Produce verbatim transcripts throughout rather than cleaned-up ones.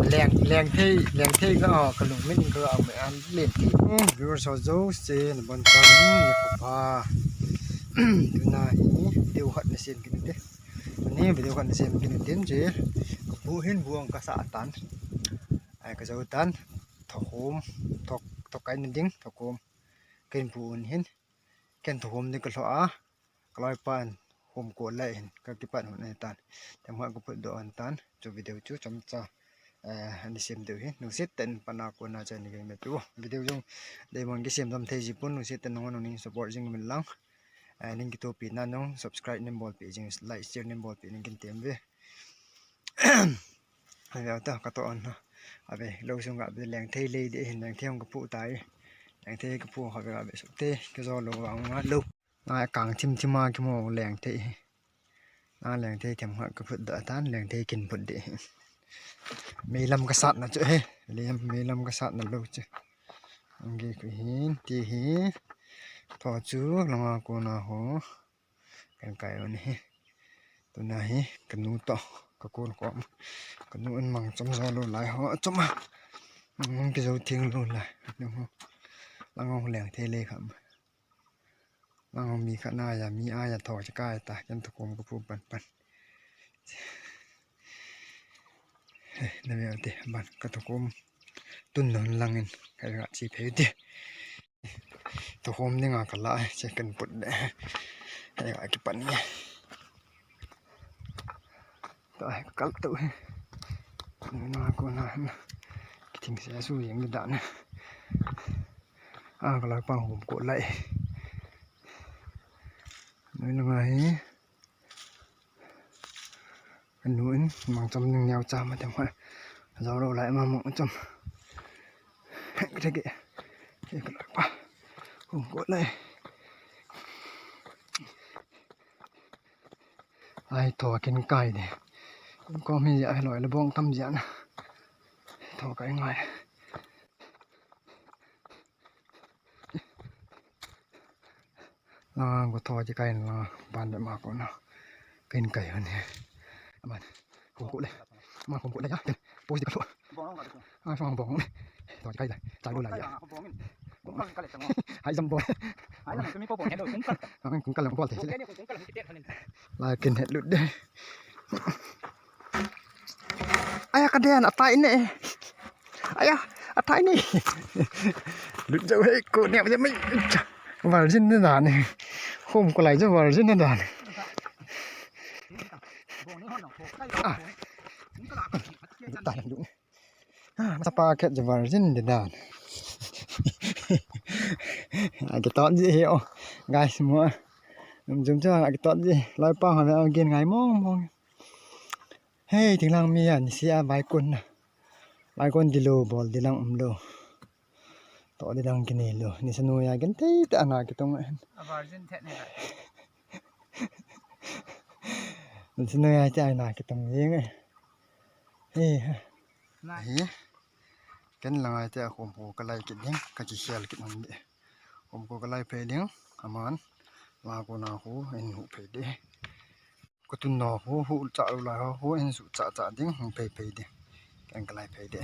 Leng, leng thei, leng thei ka, ah, ka lungmin ka, ah, mai an len thei. Hmm, viewers ho jouse, nabonchauvin nikho pha. Tuna hi video khat nasem kit u hite. Tuni video khat nasem kit u hite. Ka bu hin bu ang kasa tan. Ai, ka jou tan. Thokhom, thok, thok kai na ding, thokhom. Ken bu un hin. Ken thokhom ding ka lhoh a. Ka loipan hom ko lai hin, ka kipat hon ahitan. Themkhat ka phutdoh ahitan. Chu video chu chomcha, eh, ani sem diu hi. Lungset tah in pan a kona chu ani gei me tu. Video jong deimon kisem dam thei ji pon, lungset tah in nangho nangin support jing uvin lang. Eh, ning kitopi na nung subscribe ning bolpeh jing, like, share ning bolpeh ning kin tem uve. Ave ta ka to on na. Ave, lou sunga ave leng thei lei ding hin, leng thei hung ka phu tai. Leng thei ka phu kha ave, ave suk te, ka jo lou vang nga lou. Na kang thim thim a kimu leng thei hi. Na leng thei themkhat ka phutdoh tan, leng thei kin phut ding hi. Meilam ka satna chu hi. Lem, meilam ka satna lou chu. Ange ku hin, ti hi. Tho chu, langa kona ho. Kan kai un hi. Tuna hi, ka nu to, ka kon kom. Ka nu in mang chom jo lou lai ho, chom a. Mang ki jo thing lou lai. Langa leng thei lei kham. Langa mi khat na ya, mi a ya tho cha kai ta, ken thokhom ka phu pan pan. Eh, na ve te, ban ka thokhom. Tun non langin, ka ga chi phei te. Thokhom dinga ka la, che kan put de. Ai, ai, kipan ni. Ta, kal tu he. Na ko na, na. Kiting se su yang da na. A, ka la pa hom ko lai. Noi na ngai. Ka nu in mang chom ding neo cha ma tem ha. Jao lo lai ma mang chom. Hek hek. Ke ka lak pa. Hung ko lai. Ai tho kin kai de. Ko mi ja loi le bong tam ja na. Tho kai ngai. La, ko tho chi kai la, ban de ma ko na. Kin kai han he. Aman. Ko ko le. Ma ko ko le ya. Post di ka lo. A, sang bong. Tho chi kai la. Chai lo la ya. Hai jam bong. Ai la, tumi ko bong he lo, kung kal. Ang kung kal bol te. La kin het lut de. Aya, ka den, atai ne. Aya, atai ne. Lut jau he, ko ne, mai. Virgin ne dan. Hom ko lai jau virgin ne dan. Ah. Tai lut. Ah, masa paket je virgin de dan. Agi tot je he o. Guys, mo. Jum jum cha agi tot je. Lai pa ha agi ngai mong mong. Hei, thinglang mi a, nisi a vaikon na. Vaikon di lo, bol di lang um lo. To di lang kini lo. Nisa noiya gen tei ta ana kitung. A virgin the ne la. Nisa noiya te ana kitung jing e. Hei. Na. Hei. Ken langa te a hom ko ka lai kit ding, ka kikhel kit hon de. Hom ko ka lai phei ding, aman. La ko na ko en hu phei de. Ko tun no ho, ho cha lo la ho, ho en su cha cha ding, hung phei phei de. Ken ka lai phei de.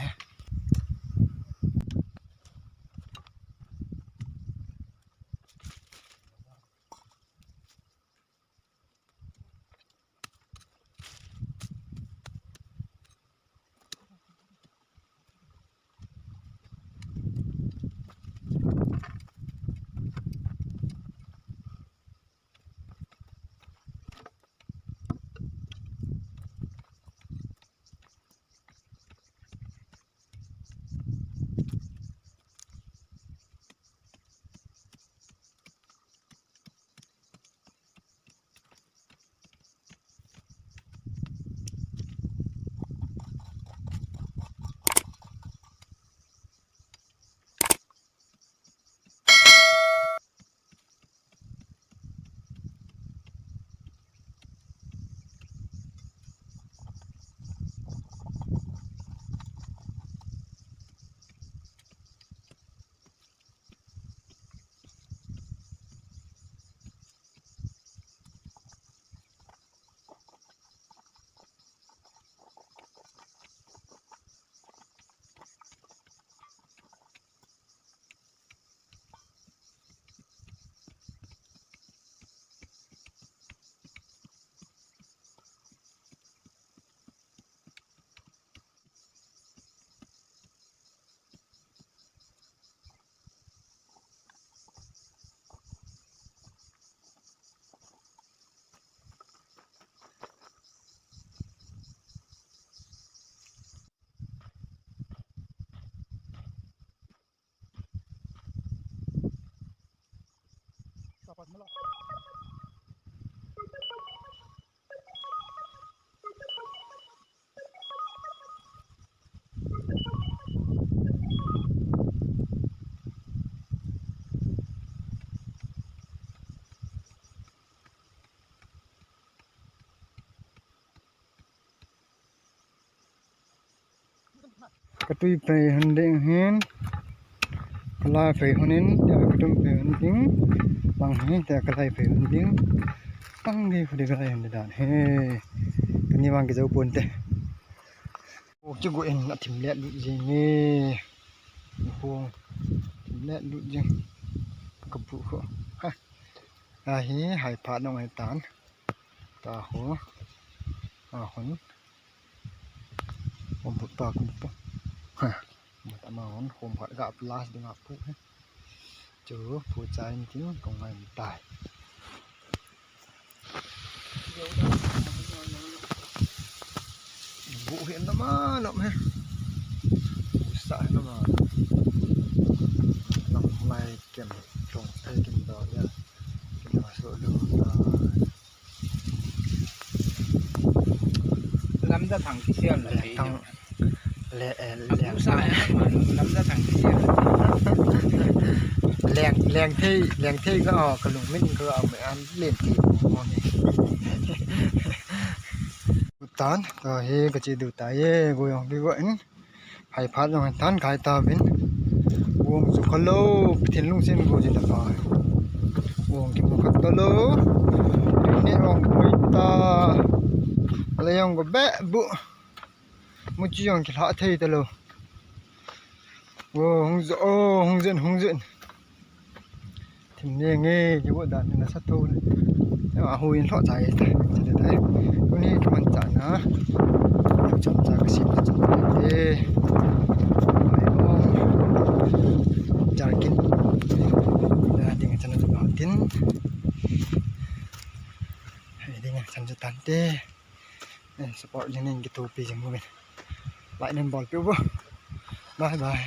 Ka tui phei hon ding hin, ka lai phei hon in, tia ka tui phei hon ding. Pang hi, tia ka lai phei hon ding. Pang hi, khu ding ka lai hon dan hi. Tuni vang kijou pon te. O, kigo in a thim let lut jing e. Hung thim let lut jing. Ka bu khu. Ha. A hi, hai phat nong hai tan. Ta ho. A hon. Hom phut pa kum pa. Ha. Mata ma hon hom khat ga plus ding a pu he. Chu pu chai ni tin kong ngai mi tai. Bu he na ma nom he. Bu sa na ma. Long lai kem, long ai kem do ya. Kem ma so lo. Lamda thang kisiam la thei. Thang le, eh, Abu leng sa thang. Lamda thang kisiam la thei. Leng, leng thei, leng thei ka, oh, ka lungmin ka, ah, me an len thei ko ni. Tan, to hi ka chi du ta ye, go yong bi go in. Hai phat jong than kai ta vin. Vong chu kha lo, Pathen lungset go jin ta pa. Vong kimu kha ta lo. Ni vong pui ta. Ale jong go be bu. Mu chi jong kilha thei ta lo. Vong hung jo, oh, hung jen, hung jen. Thim nge nge, kigo dan na sa tho le. A hu in lho chai ta, chai ta. Tuni kiman cha na. Cham cha ka sim cha ta. Eh. Ai o. Jarkin. Na ding cha na ta tin. Hai ding cha na ta te. Nen support jing nen kitopi jing uvin. Like nen bol piu bo. Bye bye.